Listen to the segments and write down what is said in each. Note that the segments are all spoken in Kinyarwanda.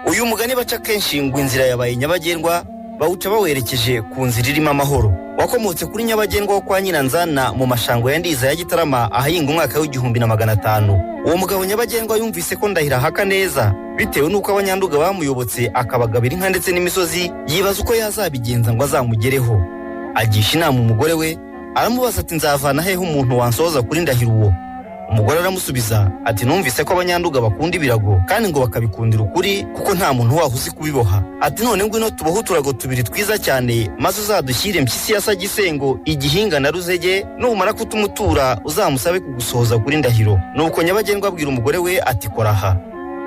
Uyu mugani baca kenshi ngo inzira yabaye nyabagendwa, bawuca bawerekeje ku nzira irimo amahoro. Wakomotse kuri Nyabagendwa wo kwa Nyiranzana mu mashango ya Ndiza ya Gitarama, ahahinga umwaka w'1500. Uwo mugabo Nyabagendwa yumvise ko Ndahiro ahaka neza, bitewe n'uko Abanyanduga bamuyobotse akabagabira inka ndetse n'imisozi, yibaza uko yazabigenza ngo azamugereho. Agisha inama umugore we, aramubaza ati: "Nzavana hehe umuntu wansohoza kuri Ndahiro uwo?" Umugore aramusubiza ati: "Numvise ko Abanyanduga bakunda ibirago, kandi ngo bakabikundira ukuri, kuko nta muntu waho uzi kubiboha." Ati: "None ngwino tubohe uturago tubiri twiza cyane, maze uzadushyire Mpyisi ya Sagisengo igihinga na Ruzege. Numara kutumutura, uzamusabe kugusohoza kuri Ndahiro." Nuko Nyabagendwa abwira umugore we ati: "Kora aha."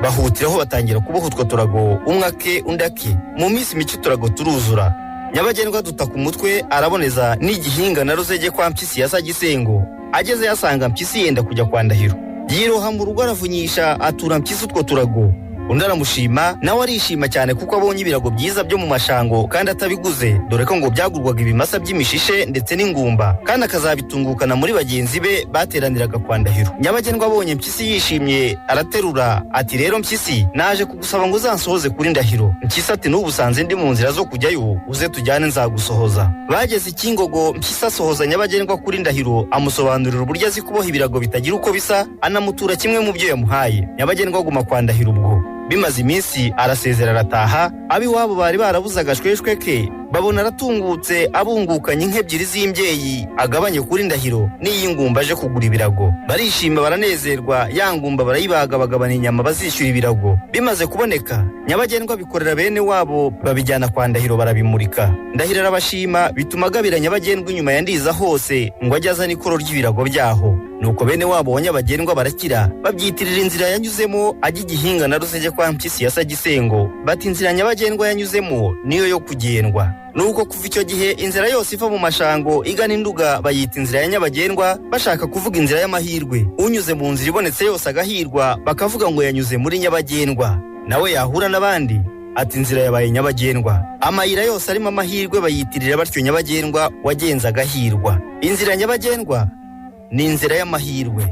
Bahutiraho batangira kuboha utwo turago, umwe ake, undi ake. Mu minsi mike uturago turuzura. Nyabagendwa duta ku mutwe, araboneza n'igihinga na Ruzege kwa Mpyisi ya Sagisengo. Ageze yasanga Mpyisi yenda kujya kwa Ndahiro, yiroha mu rugo, aravunyisha, atura Mpyisi utwo turago. Undi aramushima, nawe arishima cyane kuko abonye ibirago byiza byo mu mashango kandi atabiguze, dore ko ngo byagurwaga ibimasa by'imishishe ndetse n'ingumba, kandi akazabitungukana muri bagenzi be bateraniraga kwa Ndahiro. Nyabagendwa abonye Mpyisi yishimye, araterura ati: "Rero Mpyisi, naje kugusaba ngo uzansohoze kuri Ndahiro." Mpyisi ati: "N'ubu usanze ndi mu nzira zo kujyayo, uze tujyane nzagusohoza." Bageze Ikingogo, Mpyisi asohoza Nyabagendwa kuri Ndahiro, amusobanurira uburyo azi kuboha ibirago bitagira uko bisa, anamutura kimwe mu byo yamuhaye. Nyabagendwa aguma kwa Ndahiro. Ubwo bimaze iminsi, arasezera, arataha. Ab'iwabo bari barabuze agashweshwe ke, babona aratungutse abungukanye inka ebyiri z'imbyeyi agabanye kuri Ndahiro n'iy'ingumba aje kugura ibirago. Barishima, baranezerwa, ya ngumba barayibaga, bagabana inyama bazishyura ibirago. Bimaze kuboneka, Nyabagendwa bikorera bene wabo, babijyana kwa Ndahiro, barabimurika. Ndahiro arabashima, bituma agabira Nyabagendwa inyuma ya Ndiza hose, ngo ajye azana ikoro ry'ibirago byaho. Nuko bene wabo wa Nyabagendwa barakira, babyitirira inzira yanyuzemo ajya igihinga na Rusege kwa Mpyisi ya Sagisengo, bati: "Inzira Nyabagendwa yanyuzemo niyo yo kugendwa." Nuko kuva icyo gihe, inzira yose iva mu mashango igana Induga bayita inzira ya Nyabagendwa, bashaka kuvuga inzira y'amahirwe. Unyuze mu nzira ibonetse yose agahirwa, bakavuga ngo yanyuze muri Nyabagendwa. Nawe yahura n'abandi ati: "Inzira yabaye nyabagendwa." Amayira yose arimo amahirwe bayitirira batyo Nyabagendwa wagenze agahirwa. Inzira nyabagendwa ni inzira y'amahirwe.